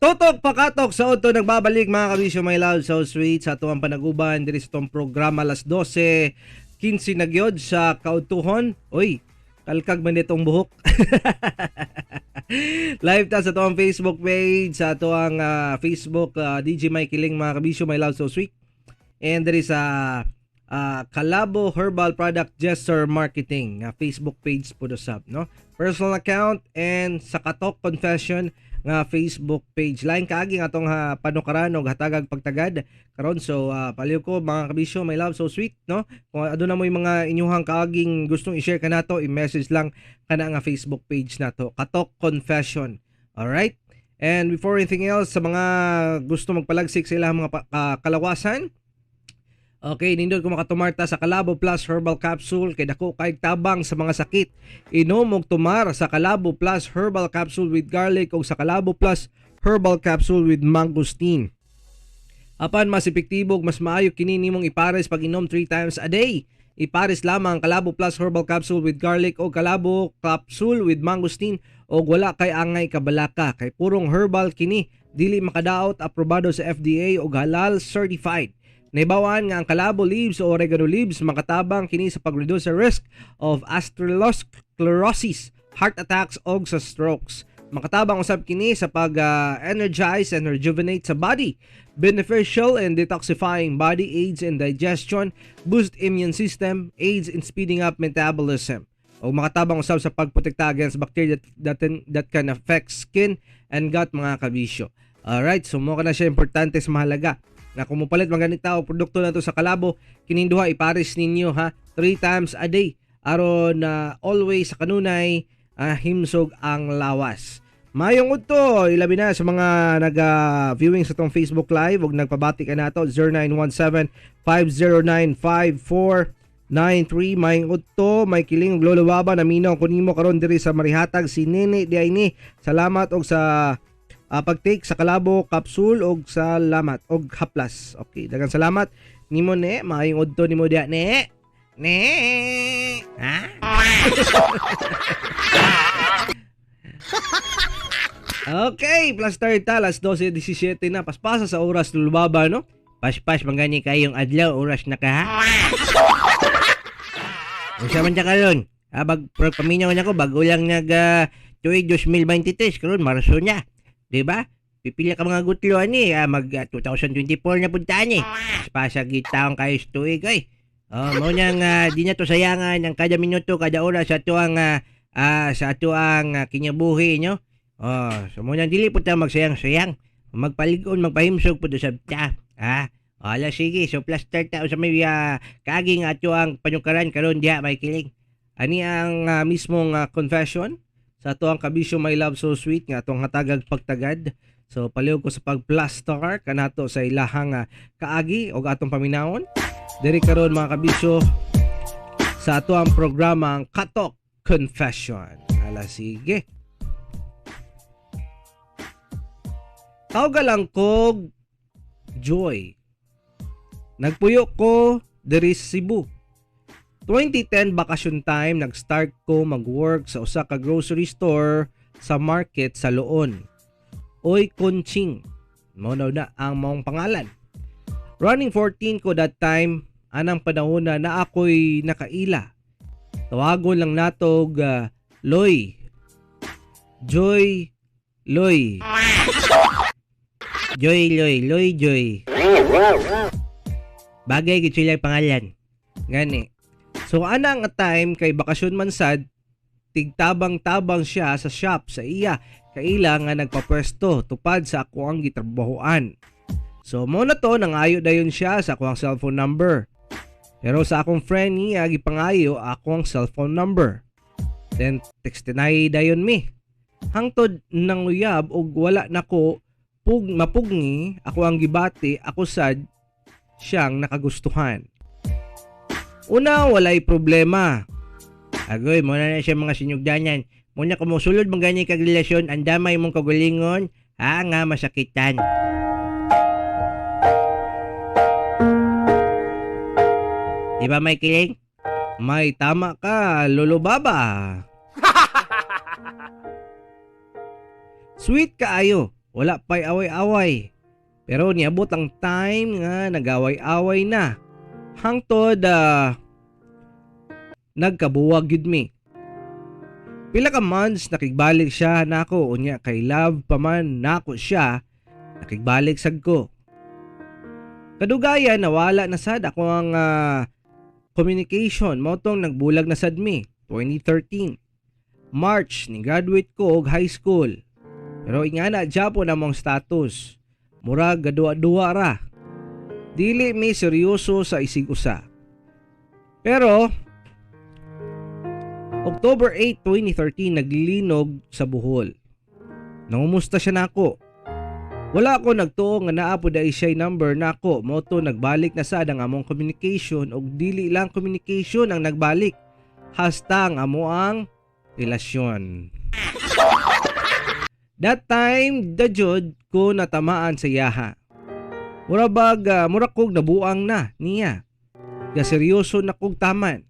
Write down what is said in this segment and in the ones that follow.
Tutok pakatok sa auto nagbabalik, mga kabisyo, my love so sweet, sa atuang panaguban diri sa atong programa, alas 12:15 na gyud sa kaudtuhon. Uy, kalkag man nitong buhok. Live ta sa atuang Facebook page, sa atuang Facebook, DJ Mike Ling, mga kabisyo, my love so sweet. And diri sa Kalabo Herbal Product Gesture Marketing Facebook page po usab, no? Personal account and sa Katok Confession nga Facebook page. Lain kaagi nga atong panukaran og hatagag pagtagad karon, so paliw ko, mga kabisyo, my love so sweet, no? Kung aduna mo yung mga inyuhang kaaging gustong i-share kanato, i-message lang kana nga Facebook page nato, Katok Confession. All right? And before anything else, sa mga gusto magpalagsik sa ilang mga kalawasan, okay, nindot kung makatumarta sa Kalabo Plus Herbal Capsule kay dako kay tabang sa mga sakit. Inom og tumar sa Kalabo Plus Herbal Capsule with garlic o sa Kalabo Plus Herbal Capsule with mangosteen. Apan mas epektibo ug mas maayo kini nimong ipares pag inom 3 times a day. Ipares lamang ang Kalabo Plus Herbal Capsule with garlic o Kalabo Capsule with mangosteen og wala kay angay kabalaka kay purong herbal kini, dili makadaot, aprobado sa FDA ug halal certified. Naibawaan nga ang Kalabo leaves o oregano leaves makatabang kini sa pag-reduce sa risk of atherosclerosis, heart attacks og sa strokes. Makatabang usab kini sa pag-energize and rejuvenate sa body. Beneficial in detoxifying body, aids in digestion, boost immune system, aids in speeding up metabolism. O makatabang usab sa pagprotekta against bacteria that can affect skin and gut, mga kabisyo. Alright, so mo na siya importante sa mahalaga na kung mopalit man ganita og produkto na to sa Kalabo, kining duha ipares ninyo ha, 3 times a day aron na always sa kanunay himsog ang lawas. Mayong udto, ilabi na sa mga naga-viewing sa tong Facebook Live ug nagpabati ka nato, 0917 509 5493. Mayong udto, may kiling ug Lolo Baba, naminaw ko nimo karon diri sa Marihatag, si Nene di ay ni. Salamat og sa pag-take sa Kalabo capsule og salamat og haplas. Okay, daghang salamat nimo, ne. Maayong udto nimo diha, ne. Ne. Ha? Okay, plus 30, alas 12:17 na. Paspasa sa oras, Lolo Baba, no? Paspas, mangani kayong adlaw, oras na ka, ha? Unsa man ta karon? Ha, bag, pero paminaw na ko, bago lang nag tuig 2023, karon Marso na. Diba? Pipila ka mga gutlo ani, mag 2024 na punta ani. Paspasa gid taong kayo sa tuig oy. Oh, mao nang di na to sayangan ang kada minuto, kada oras sa atuang kinabuhi, no? Oh, so mao nang dili pud ta magsayang-sayang. Magpalig-on, magpahimsog pud usab ta. Ha? Ala sige, so plus 30 sa may kaaging atuang panukaran karon diha, may kiling. Ani ang mismong confession sa ato ang kabisyo, my love so sweet, nga atong hatagag pagtagad. So palihog ko sa pag-plaster kanato sa ilahang kaagi og atong paminawon. Diri karon, mga kabisyo, sa ato ang programa ang Katok Confession. Ala sige. Tawga lang kog Joy. Nagpuyo ko diri sa Cebu. 2010 bakasyon time, nag-start ko mag-work sa usa ka grocery store sa market sa Loon. Oy Conching, mao na ang maong pangalan. Running 14 ko that time, anang panahon na ako'y nakaila. Tawagon lang natog Loy. Joy Loy. Joy Loy, Loy Joy. Bagay gid sila pangalan. Gani. So ana nga time kay bakasyon man sad, tigtabang-tabang siya sa shop sa iya kaila nga nagpapwesto tupad sa ako ang gitrabahoan. So mo na to nangayo dayon siya sa ako ang cellphone number. Pero sa akong friend niya gipangayo ako ang cellphone number. Then textinay dayon mi. Hangtod nanguyab og wala nako mapugni ako ang gibati, ako sad siyang nakagustuhan. Una, walay problema. Agoy, muna na siya mga sinyugdanan. Muna kung musulod mong ganyan kag relasyon, ang damay mong kagulingon, ha nga masakitan. Di ba may kiling? May tama ka, Lolo Baba. Sweet kaayo. Wala pa'y away-away. Pero niabot ang time nga nagaway-away na. Hangtod nagkabuwag gyud mi. Pila ka months nakigbalik siya nako, unya kay love pa man nako siya, nakigbalik sad ko. Kadugayan nawala na sad ako ang communication, mao tong nagbulag na sad mi 2013. March ni graduate ko og high school. Pero ingana japon among status. Murag gaduwa-duwa ra. Dili mi seryoso sa isig usa. Pero October 8, 2013 naglinog sa Bohol. Nangumusta siya nako. Wala ako nagtuo nga naa po dai siya number nako. Mao to nagbalik na sad ang among communication og dili lang communication ang nagbalik hasta ang amo ang relasyon. That time da jud ko natamaan sa iyaha. Mura bag, mura kog nabuang na niya. Ga seryoso na kog taman.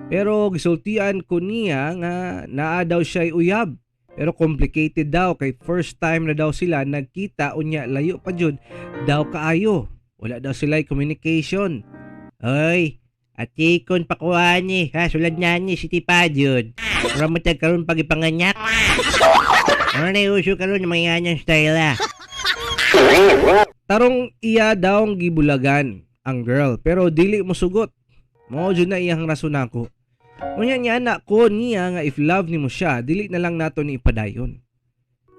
Pero gisultian ko niya nga naa daw siya uyab. Pero complicated daw kay first time na daw sila nagkita unya layo pa jud daw kaayo. Wala daw sila communication. Oy, atikon pakuha ni, ha, sulad na ni si Tipa jud. Mura mo tag karon pag ipanganyak. Ano na uso karon mga anyang style ah. Tarong iya daw ang gibulagan ang girl pero dili mo sugot. Mao jud na iyang rason nako. Unya niya anak ko niya nga if love nimo siya dili na lang nato ni ipadayon.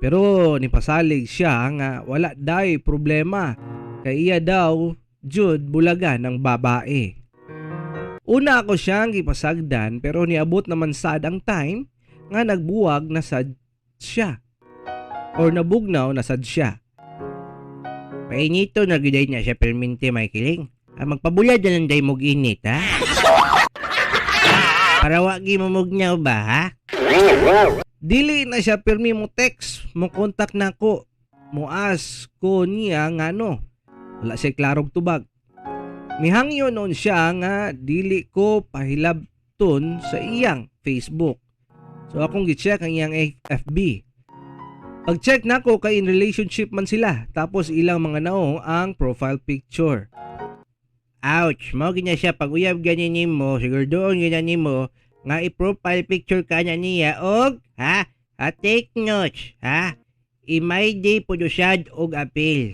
Pero nipasalig siya nga wala day problema kay iya daw jud bulagan ng babae. Una ako siyang gipasagdan pero niabot naman sad ang time nga nagbuwag na sad siya or nabugnaw na sad siya. Painito na gyud na siya permente Michaeling. Ah, magpabulad na lang day mog init ha. Para wa gi mo mugnaw ba ha? Dili na siya pirmi mo text, mo contact nako, mo ask ko niya ngano. Wala siya klarog tubag. Mihangyo noon siya nga dili ko pahilabton sa iyang Facebook. So akong gi-check ang iyang FB. Pag-check nako kay in relationship man sila, tapos ilang mga naong ang profile picture. Ouch, mao gyud na siya pag uyab gani nimo, sigurduon gyud na nimo nga i-profile picture ka na niya og ha, ha take notes, ha. I-my day pud usad og appeal.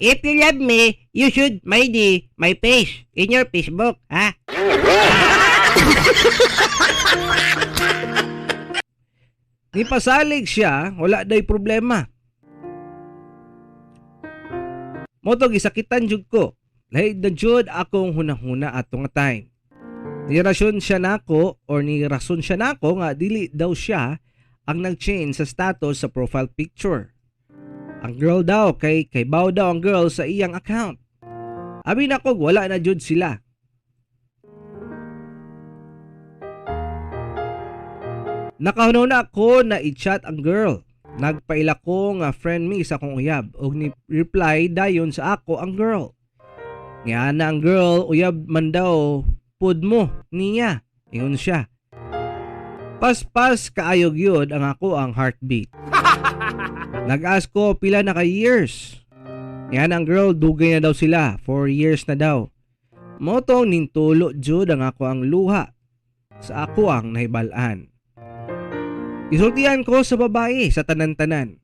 If you love me, you should my day my face in your Facebook, ha? Nipasalig siya, wala day problema. Moto gisakitan jud ko. Lahi na jud akong hunahuna ato nga time. Nirasyon siya nako or nirason siya nako nga dili daw siya ang nag-change sa status sa profile picture. Ang girl daw kay baw daw ang girl sa iyang account. Abi nako wala na jud sila. Nakahuna ako na i-chat ang girl. Nagpaila ko nga friend me sa akong uyab og ni reply dayon sa ako ang girl. Nga na ang girl uyab man daw pud mo niya. Ingon siya. Paspas kaayog yun ang ako ang heartbeat. Nag-ask ko pila na ka years. Nga na ang girl dugay na daw sila, 4 years na daw. Motong nintulo jud ang ako ang luha sa ako ang nahibal-an. Isultian ko sa babae sa tanan-tanan.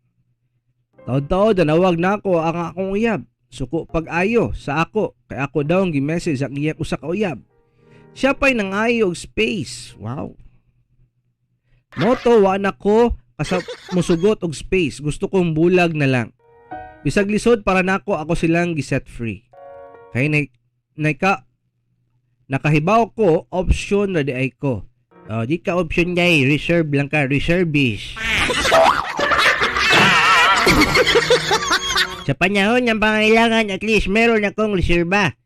Taod-taod nanawag na ako ang akong uyab. Suko pag-ayo sa ako kay ako daw ang gi-message ang iyang usa ka uyab. Siya pa'y nangayo og space. Wow. Moto wa na ko kasa musugot og space. Gusto kong bulag na lang. Bisag lisod para nako ako silang gi-set free. Kay nakahibaw ko option na di ay ko. Oh, di ka option day, reserve lang ka, reservist. Sa panahon ng pangailangan, at least meron akong reserba.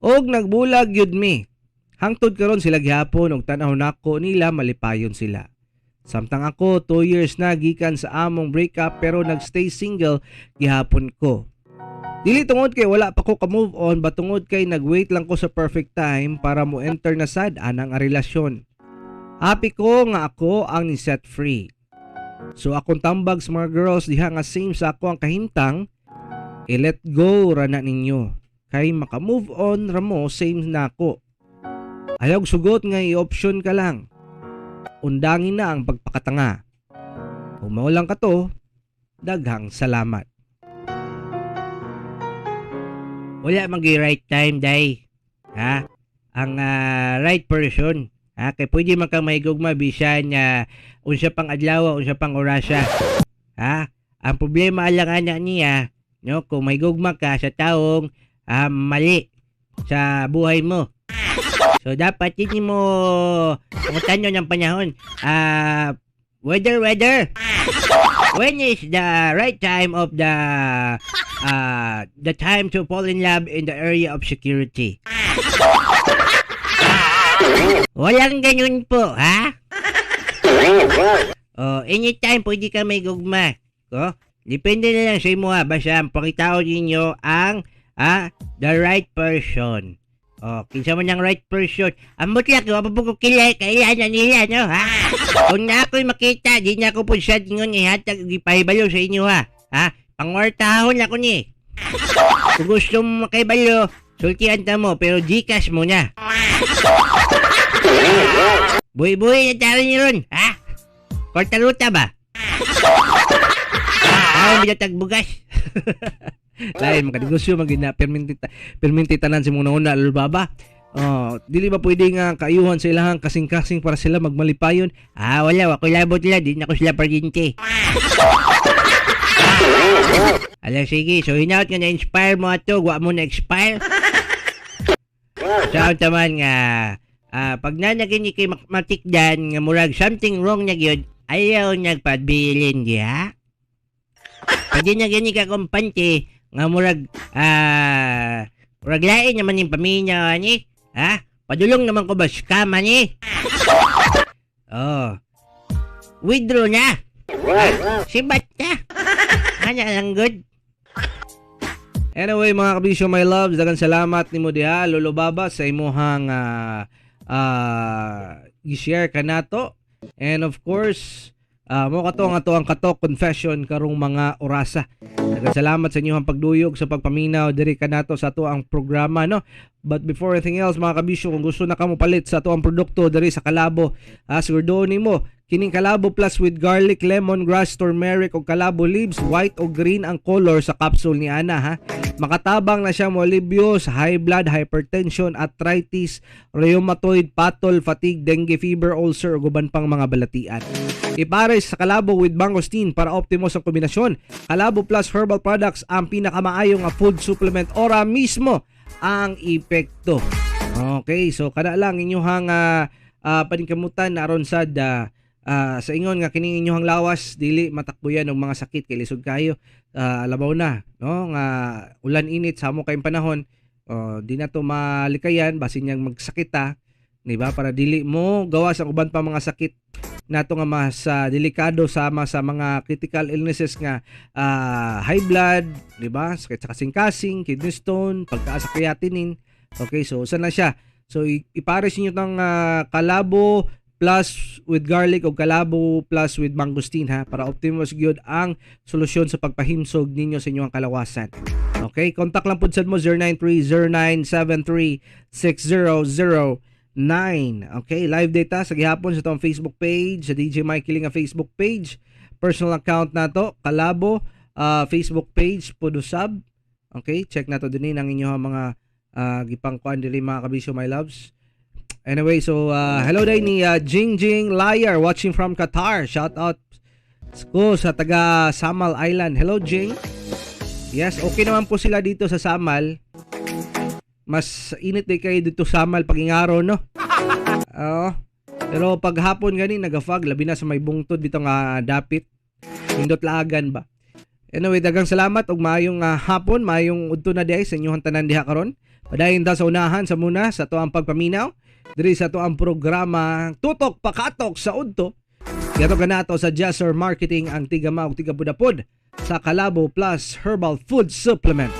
Og nagbulag yun mi. Hangtod karon sila gihapon og tan-aw nako nila malipayon sila. Samtang ako 2 years na gikan sa among breakup pero nagstay single gihapon ko. Dili tungod kay wala pa ko ka-move on ba tungod kay nag-wait lang ko sa perfect time para mo enter na sad anang relasyon. Happy ko nga ako ang ni set free. So akong tambag sa mga girls diha nga same sa ako ang kahimtang, i-let go ra na ninyo. Kay maka-move on ra mo same nako. Ayaw sugot nga i-option ka lang. Undangin na ang pagpakatanga. Kung mao lang kato, daghang salamat. Wala man gyud right time, day. Ha? Ang right person. Ha? Kay pwede man kang mahigugma bisan unsa pang adlaw, unsa pang orasa. Ha? Ang problema lang ana niya, no, kung mahigugma ka sa taong mali sa buhay mo. So dapat hindi mo pangutan ng panahon. Weather, weather. When is the right time of the time to fall in love in the area of security? Walang ganun po, ha? Oh, anytime pwede ka may gugma. Oh, depende na lang sa imo ha. Basta ang pangitaon ninyo ang the right person. Oh, kinsa man ang right person. Ambot lang, wa pa po ko kilay, kailan na nila, no, ha? Kung na ako'y makita, di na ako po siya tingon ihatag ipahibalo sa inyo, ha? Ha? Pangwartahon ako ni. Kung gusto mo makahibalo, sultian ta mo, pero Gcash mo na. Buhi-buhi na tayo ni ron, ha? Korta ruta ba? Ako, may tagbugas. Lain makanegosyo man gid na perminti tanan sa imong nauna, Lolo Baba. Oh, dili ba pwede nga kaayuhan sa ilahang kasing-kasing para sila magmalipayon? Ah, wala, wa ko'y labot nila, di na ko sila paryente. Ala, sige, so hinaut nga na-inspire mo ato, wa mo na-expire. Sa taman nga, pag nanagin kay matikdan nga murag something wrong na gyud, ayaw nagpabilin diha. Pwede na gani ka kumpante nga murag lain naman yung pamilya ni. Ha? Padulong naman ko ba scam ani? Oh. Withdraw na. Ha? Sibat na. Ana lang good. Anyway, mga kabisyo, my loves, daghang salamat nimo diha, Lolo Baba, sa imuhang gi-share kanato. And of course, mo kato ang ato ang katok confession karong mga orasa. Daghang salamat sa inyong pagduyog sa pagpaminaw diri kanato sa ato ang programa, no. But before anything else, mga kabisyo, kung gusto na kamo palit sa ato ang produkto diri sa Kalabo, sigurado nimo kining Kalabo Plus with garlic, lemongrass, turmeric ug kalabo leaves, white o green ang color sa capsule ni ana, ha. Makatabang na siya mo alibyo sa high blood, hypertension, arthritis, rheumatoid, patol, fatigue, dengue fever, ulcer ug uban pang mga balatian. Ipares sa Kalabo with mangosteen para optimos ang kombinasyon. Kalabo Plus Herbal Products ang pinakamaayo nga food supplement, ora mismo ang epekto. Okay, so kada lang inyuhang paningkamutan aron sad sa ingon nga kining inyuhang lawas dili matakbuyan og mga sakit kay lisod kayo. Labaw na, no, nga ulan init sa amo kayong panahon, di na to malikayan basin niyang magsakit ta, di ba, para dili mo gawas ang uban pa mga sakit nato nga mas delikado sama sa mga critical illnesses nga high blood, di ba, sakit sa kasing-kasing, kidney stone, pagtaas sa creatinine. Okay, so usa na siya. So ipares niyo tang Kalabo Plus with garlic o Kalabo Plus with mangosteen, ha, para optimus gyud ang solusyon sa pagpahimsog ninyo sa inyong kalawasan. Okay, contact lang pud sad mo 0930-973-6009. Okay, live data sa gihapon sa atong Facebook page, sa DJ Mike Kiling nga Facebook page, personal account nato, Kalabo Facebook page Pudusab. Okay, check nato dinhi ang inyong mga gipangkuan diri, mga kabisyo, my loves. Anyway, so hello day ni Jing Jing Liar watching from Qatar. Shout out ko sa taga Samal Island. Hello, Jing. Yes, okay naman po sila dito sa Samal. Mas init din kayo dito sa Samal pag ingaro, no? Oo. Pero pag hapon gani naga-fog, labi na sa may bungtod dito nga dapit. Nindot laagan ba. Anyway, daghang salamat ug maayong hapon, maayong udto na diay sa inyong tanan diha karon. Padayon ta sa unahan sa muna sa ato ang pagpaminaw diri sa ato ang programa Tutok Pakatok sa Udto. Gato kanato sa Jasser Marketing ang tigama ug tigapudapod sa Kalabo Plus Herbal Food Supplement.